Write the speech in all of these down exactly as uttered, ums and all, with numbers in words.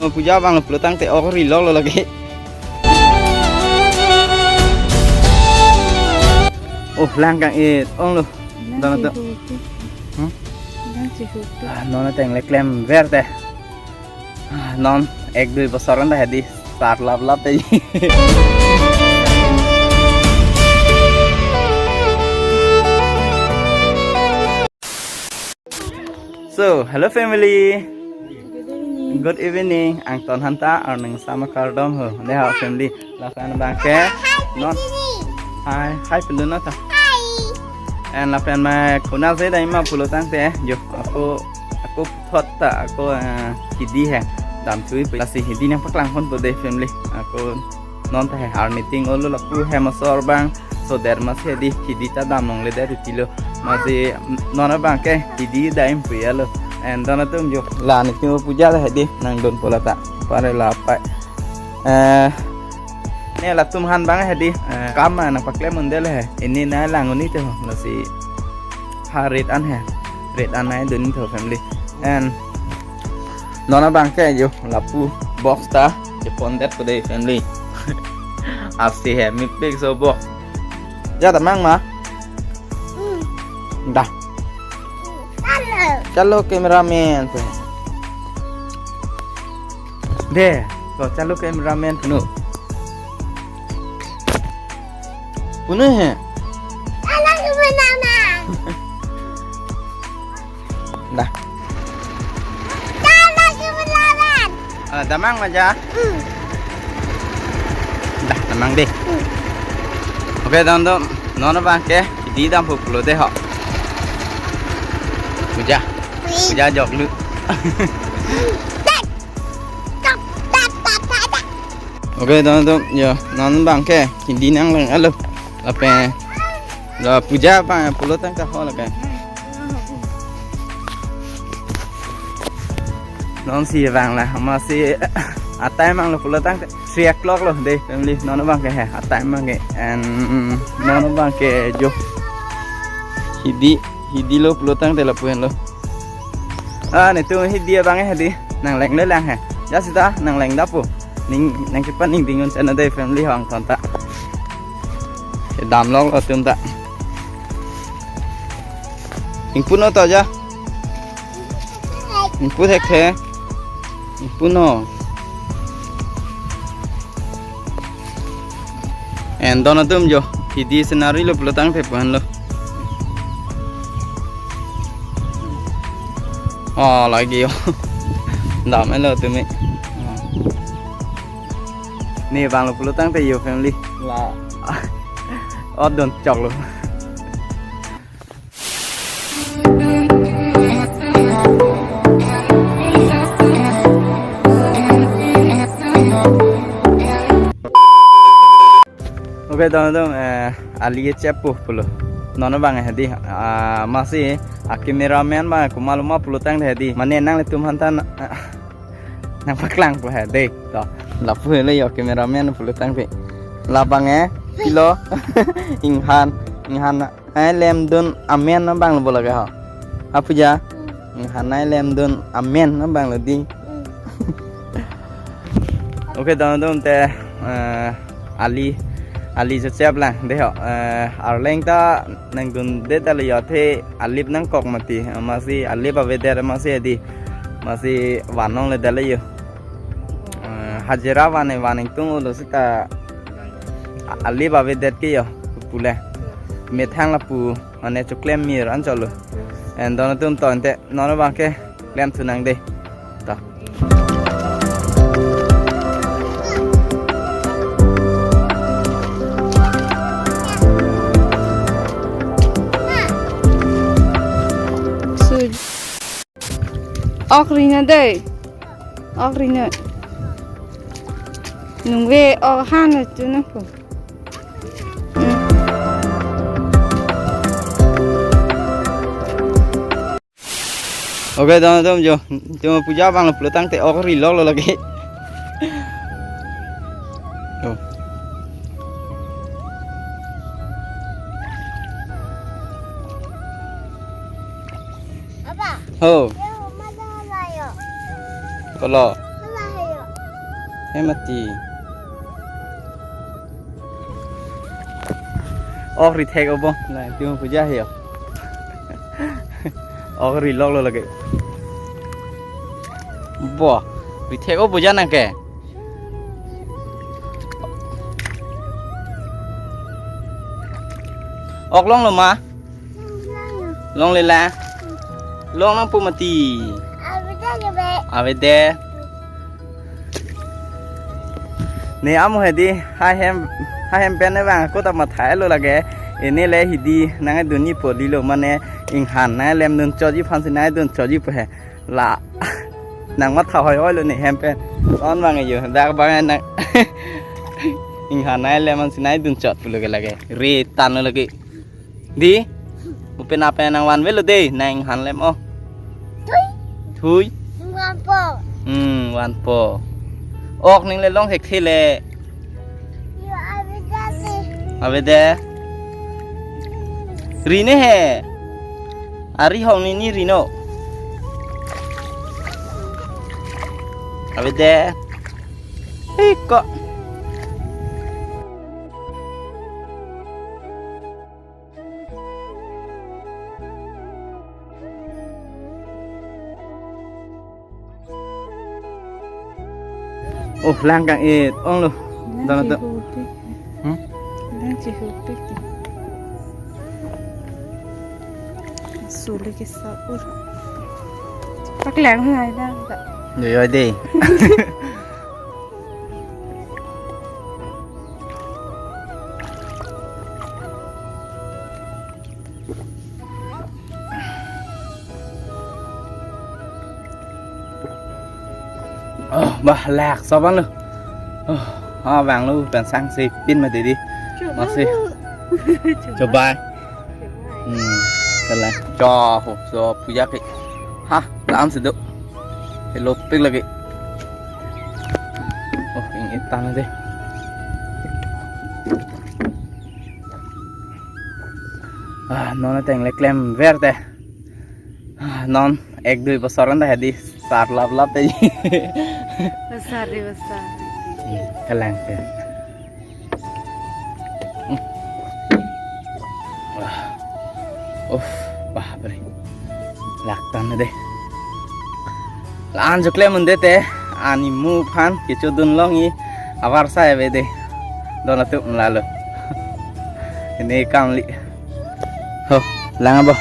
Puja abang lo pulotangte ok ri lok lo lake. Oh, lang kang-et ong lo. Dona to. Hmm? Ah, non ateng le klemver te. Ah, non ek dui bosor an ta hedi sar lap lap te. So, hello family. Good evening. Good evening. Angton hanta arning sama kardom ho. Dei ho family. Lapen abangke non. Hi, hi pelu non ta. Hi. And lapen mai kuna se dai ma pulotangte jo. Ako, ako thot ta ako, eh, hidi he. Damthui pu lasi hidi nangpaklang ponpo dei family. Ako non ta he arni ting olo lapu hem asor abang. So der masi hedi hidi ta dam longle der tilo. Masi non abangke hidi dam pu ya lo. And dona atum jo la nitum puja ta hedi nangdun pu la ta. Pare la pai. Eh, ne latum han abang hedi, eh, kam nangpaklem un-edetlo he. Ini nanglang un-e te ho. Lasi ha rit an he. Rit an nangdun un-e te ho family. And non abangke jo lapu box ta chepon detpo dei family. Apsi he mepik so box. Ja damnang ma? Hmm. Dah. Chalo. Chalo cameraman pu. Dei, to chalo cameraman punu. Punu he. Chalo cameraman. Dah. Chalo cameraman. Ah, damnang ma ja? Hmm. Dah, damnang dei. Hmm. Oke, dona atum, non abangke hidi dam pu pulo dei ho. Puja. Puja jok lu. Oke, dona atum, jo, non abangke hidi nanglang alo. Lapen la puja abang pulotangte ho lake. Non si abang la, masi a-time abang lo pulotangte three o'clock lo dei family, non abangke he a-time abangke. And non abangke jo hidi, hidi lo pulotangte lapu henlo. Ah, nitum hidi abang he dei. Nanglang le lang he. Ja sita nanglang dapo. Ning nangkepa ning dingun chana dei family ho angton ta. Kedam lok lo atum ta. Ingpu non to ja. Ingpu thekthe. Ingpu non. And dona atum jo, hidi scenery lo pulotangte pu henlo. Oh, lake jo. Dam-et lo tumi. Oh. Ne abang lo pulotangte jo family. La. Oh, don chok lo. Oke, dona atum, eh, ali kecheppo pulo. Non abang hedi, ah, masi a-cameraman abang komat lo ma pulotangte hedi. Mane nanglitum aphan ta na, ah, nangpaklangpo he dei. To, lapu henlo jo cameraman pulotangte. Labang eh, pilo, inghan, inghan na. Ai lemdun amen abang lo bo lake ho. Apuja. Hmm. Inghan ai lemdun amen abang lo dei. Hmm. Oke, dona atum te, eh, ali, ali jo chep lang dei ho. Eh, arleng ta nangdunde ta le jo athe alip nangkok mati. Masi alip avedet masi dei. Masi van longle det le jo. Eh, hajira van, van ingtung olo sita a-, alip avedet ke jo, pule. Methang lapu, mane choklem mir an cholo. And dona atum to ante, non abangke, klem thu nang dei. To. Su- Ok ri non dei. Ok ri non. Nungve ok han tu nangpo. Hmm. Oke, dona atum jo. Cuma puja abang lo pulotangte ok ri lok lo lake. Oh. Apa? Ho. Yo, mana layo? Kolo. Mana layo? He mati. Ok ri thek-o bo. Nangtum puja he-o. Ok ri lok lo lake. Bo. Ri thek-o puja nang ke. Ok longlo ma? Longle la. Long nangpo mati. Avede. Ne amo hedi, ha hem, ha hem pen ne bang, ako ta mathai lo lake. Ene le hidi, nangdunji po lilo mane, inghan nanglemdun chotji aphansi nangdun chotji po he. La, nang matha hoi hoi lo ne hem pen. On bang yo, dak bang nang. Inghan nanglemdunsi nangdun chot pulo ke lake. Ri tan lo lake. Di? Upen apen nang vanvelo de, nang inghan lem-o. Thui. Thui? Vanpo. Hmm, vanpo. Ok ning le long thekthe le. Yo, avede si. Avede. Ri ne he. Ari hong ni ni ri no. Avede. Iko. Oh, lang kang-et ong lo. Lang. Dana to. Chihupik. Hmm? Lang chihupik. Suli ke sa-ur. Paklang hai lang ta. Yo, yo, de. Oh, bah, lak sopan lo. Oh, ah, bang lo, pen sang si pin mati di. Masih. Chobai. Hmm, kalang. Cho, ho, so puja ke. Ha, lam si do. Hello, pik lagi. Oh, ing-et tang de. Ah, non ateng le klemver te. Ah, non ek dui bosor an ta hedi sar lap lap te. Besar de besar. Hmm, kalang te. Hmm. Wah. Uff, bapre. Lak tan de. La-an jo klem un-e te, ani mu aphan kechodun longji abar sa ave de. Don atum lalo. Ini kamli. Ho, lang abo.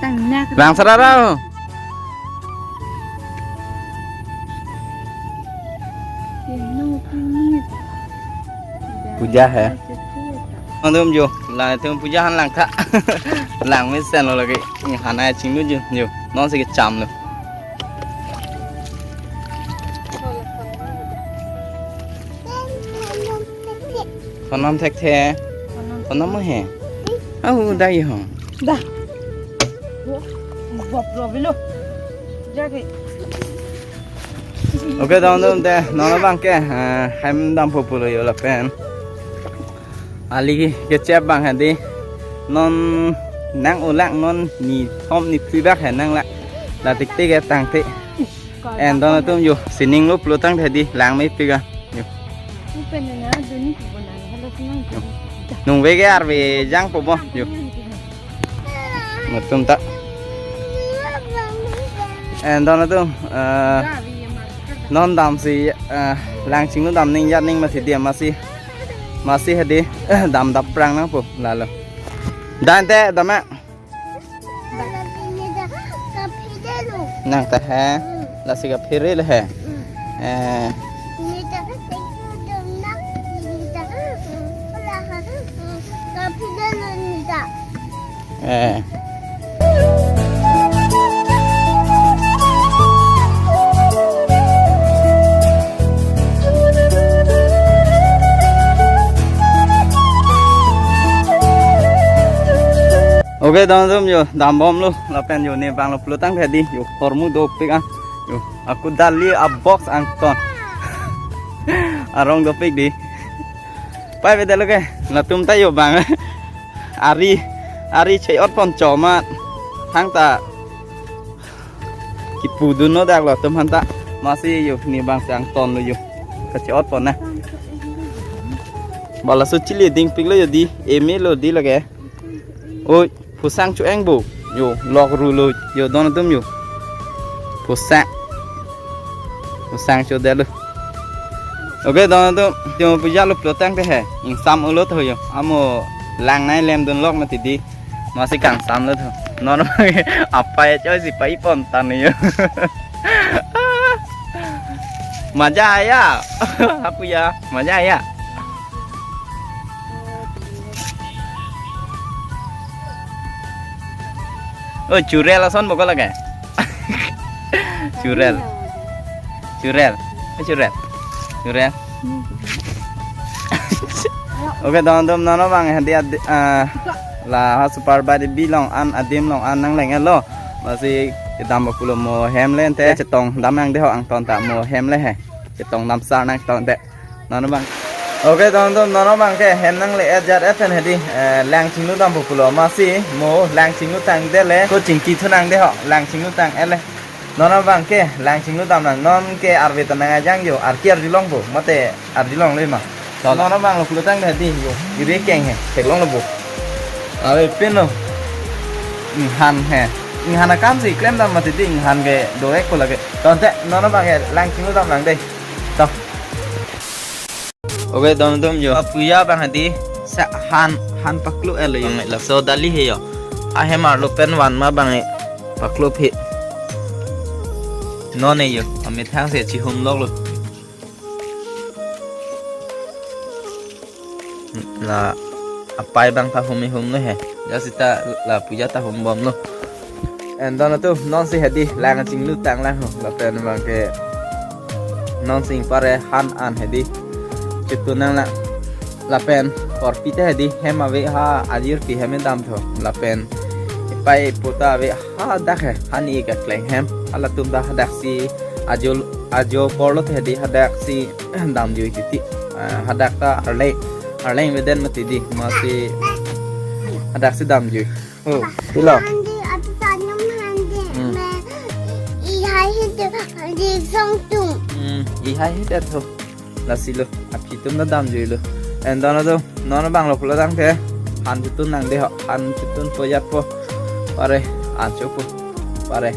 Tangnak. Lang sarara ho. Puja he. Antum jo, la atum puja han lang tha. Lang mesen lo lagi. Inghan nangchinglu jo, jo. Non si kecham lo. Khonam thekthe. Khonam mo he. Au, dai ho. Da. Bop lo bilo. Jage. Okay, don don te, non abang ke, eh, hem dampo pulo yo lapen. Ali kechep abang hedi. Non nang-olak non nithom niphli bak he nanglak. La tik tik ke tangte. En don atum jo, sining lo pulo tangte hedi, lang mepik a. Jo. Open na, duni ki bona, hello sinang. Jo. Nung vege arve jangpo bo, jo. Matum ta. En don atum, eh, non damsi, eh, lang chinglu dam ning jat ning masi dia masi. Masi hedi, eh, dam dap prang nangpo, lalo. Dan te, dam a. Nang ta he, lasi kaphere le he. Eh. Eh. Okay, don atum jo, dam bomlo, lapen jo ne bang lo pulo tangte hedi, jo hormu dopik a, jo aku dali a box angton. Arong dopik di. Pai beda lo ke, latum ta jo bang. Ari, ari chei ot pon chomat. Thang ta. Kipu dun no dak lo atum han ta. Masi yo, ne bang sang ton lo yo. Kache-ot pon na. Bala so chili ding pik lo yo di. Eme lo di lake. Oi, pusang cho-eng bo. Yo, lok ru lo yo, don atum yo. Pusang. Pusang cho-det lo. Okay, don atum, yo puja lo plotang te he. Ingsam ulo tho yo. Amo lang nai lem dun lok mati di. Masi kangsam lo tho. Non apai cho si pai pon tan yo. Maja aya. Apuya, maja aya. Oh, churel ason bokol lake. Churel. Churel. Eh, churel. Churel. Okay, don atum, non abang hadi ad-, ah, la ha super badi bilong an adim long an nang leng elo. Masi kedam pulo mo hem le ante chetong dam nangde ho, angton ta mo hem le he. Chetong dam sar nangton de. Non abang. Okay, don atum, non abang ke hem nangle-et jat-et pen hadi, eh, lang chinglu dam pulo masi mo lang chinglu tangde le ko chingki thu nangde ho, lang chinglu tang-et le. Non abang ke lang chinglu dam nang, non ke arve ta nang ajang yo, arki arjulong bo, mate arjulong le ma. Chalo. Non abang lo pulo tang hadi yo, ire keng he, theklong lo bo. Are pin lo. Inghan he. Inghan akam si klem dam mati di, inghan ke do-ek ko lake. Tangte non abang ke lang chinglu dam nang de. To. Okay, don atum yo. Apuya bang hadi sa han, han paklo elo yo. Laso dali he yo. Ahem arlo pen van ma bang e paklo phi. Non e yo. Amethang si chihum lok lo. La apai bang ta hum-i hum lo he. Ja sita la puja ta hum bom lo. And don atum, non si hadi lang chinglu tang lang ho. Lapen bang ke non si pare han an hadi. Chitun nang lang. Lapen korpi te hadi hem ave ha, ajir pi hem dam tho. Lapen pai puta ave hadak he, hani ka kleng hem. Halatum ta hadak si ajo, ajo korlo te hadi hadak si damjui titi. Ah, hadak ta arleng, arleng veden mati di, masi hadak si damjui. Oh, pilo. Handi, atu tanam handi, Hmm. Me, i hai hit, handi song tung. Hmm, i hai hit atho. Lasi lo, aphi atum ta damjui lo. And don atum, non abang lo pulo tangte. Han chitun nang de ho, han chitun po jat po. Pare, an cho po. Pare.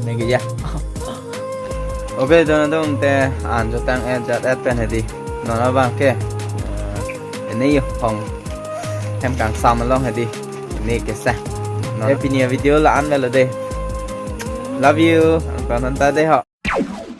Negi ya. Okay, don atum te an chotang-et jat-et pen hadi. Non abang ke. Eh, ini yo hong. Hem kangsam along hadi. Ini ke sa. Non. Eh, pini video la-an velo de. Love you. Angkon anta de ho.